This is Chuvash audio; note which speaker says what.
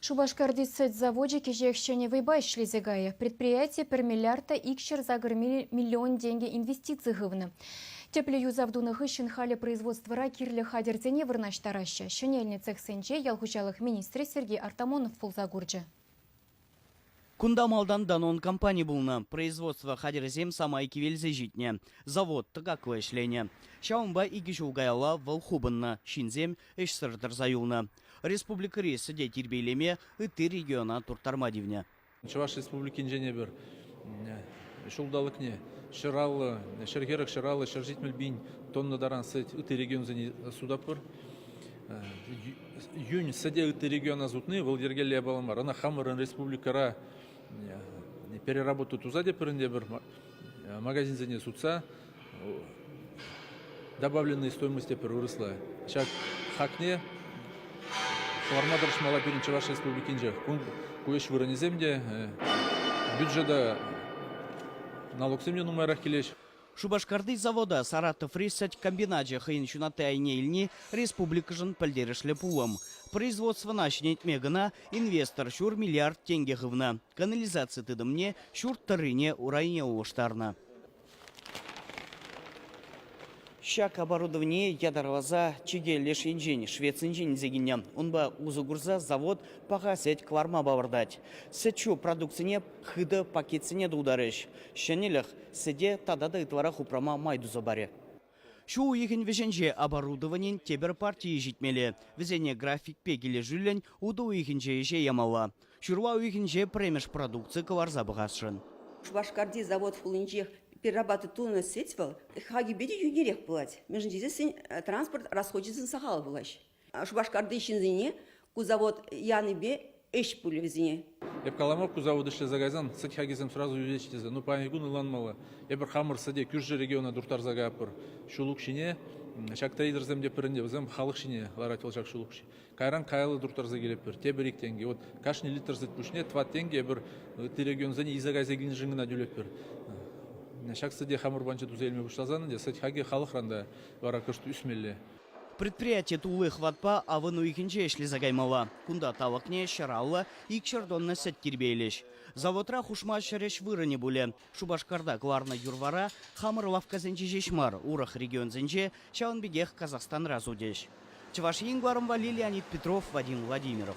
Speaker 1: Шупашкарти сӗт завочӗ кӗҫех ҫӗнӗ вӑйпа ӗҫлесе кайӗ. Предприяти пӗр миллиард та 208 миллион тенкӗ инвестици хывнӑ. Тӗплӗ юсав тунӑ хыҫҫӑн халӗ производствӑра кирлӗ хатӗрсене вырнаҫтараҫҫӗ. Ҫӗнелнӗ цехсенче ял хуҫалӑх министрӗ Сергей Артамонов пулса курчӗ.
Speaker 2: Кунта малтан Данон компани пулнӑ. Производство хатӗрӗсем самай кивелсе ҫитнӗ. Завод тӑкаклӑ ӗҫленӗ. Ҫавӑнпа икӗ ҫул каялла вӑл хупӑннӑ, ҫынсем ӗҫсӗр тӑрса юлнӑ. Республикӑри сӗте тирпейлеме ытти региона турттарма тивнӗ.
Speaker 3: Чӑваш Республикинчен эпир ҫулталӑкне 150, 140, 150, 170 пин тонна таран сӗт ытти регионсене сутатпӑр. Йӳн сӗте ытти региона сутни вӑл йӗркеллӗ япала мар. Ӑна хамӑрӑн республикӑра переработка туса тепӗр ӗнтӗ пӗр магазинсене сутса добавленная стоимость тепӗр вырӑсла. Ҫак хакне хӑварма тӑрӑшмалла пирӗн Чӑваш Республикинче. Ку ӗҫ вырӑнӗсем те, бюджета налогсем те нумайрах килеҫ.
Speaker 2: Шупашкарти завода Саратоври сӗт комбиначӗ хӑйӗн ҫунатти айне илни республикӑшӑн пӗлтерӗшлӗ пулӑм. Производствӑна ҫӗнетме кӑна инвестор ҫур миллиард тенкӗ хывнӑ. Канализаци тытӑмне ҫурт тӑррине урайне улӑштарнӑ. Ҫак оборудование ятарласа чикӗ леш енчен, Швецинчен илсе килнӗ. Унпа усӑ курса завод паха сӗт кӑларма палӑртать. Сӗт-ҫу продукцине хытӑ пакетсене тултарӗҫ. Ҫӗнӗлӗх сӗте тата та ытларах упрама май туса парӗ. Ҫу уйӑхӗн вӗҫӗнче оборудованин тепӗр партийӗ ҫитмелле. Вӗсене графикпе килӗшӳллӗн утӑ уйӑхӗнче ӗҫе ямалла. Ҫурла уйӑхӗнче пӗрремӗш продукци кӑларса пӑхасшӑн.
Speaker 4: Шупашкарти завод хулинчех перерабатывать тунӑ сеть вӑл хакӗпе те йӳнӗрех пулать. Мӗншӗн тесессӗн транспорт расхочӗсем сахал пулаҫ. Шупашкарти ҫынсене ку завод янипе ӗҫ пулӗ вӗсене.
Speaker 3: Эп каламӑп, ку завод ӗҫлесе кайсан сӗт хакӗсем сразу ӳсеҫ тесе. Ну, паянхи кун ӑнланмалла. Эпир хамӑр сӗте кӳршӗ региона турттарса каятпӑр. Ҫул укҫине ҫак трейдерсем те пӗр ӗнтӗ, вӗсем халӑх ҫине ларать вӑл ҫак ҫул укҫи. Кайран каялла турттарса килетпӗр. Тепӗр ик тенкӗ. Вот кашни литр сӗт пуҫне тӑват тенкӗ эпир ытти регионсене илсе кайса килнӗшӗн кӑна тӳлетпӗр. Ҫак сӗте хамӑр панча туса илме пуҫласан ӗнтӗ сӗт хакӗ халӑхран та вара кӑшт ӳсмелле.
Speaker 2: Предприяти тулли хӑватпа авӑн уйӑхӗнче ӗҫлесе каймалла. Кунта талӑкне 150, 200 тонна сӗт тирпейлӗҫ. Заводра хушма ҫӗр ӗҫ вырӑнӗ пулӗ. Шупашкарта кӑларнӑ юр-вара хамӑр лавккасенче ҫеҫ мар, урӑх регионсенче, ҫавӑн пекех Казахстанра сутӗҫ. Чӑваш Ен кӑларӑмпа Леонид Петров, Вадим Владимиров.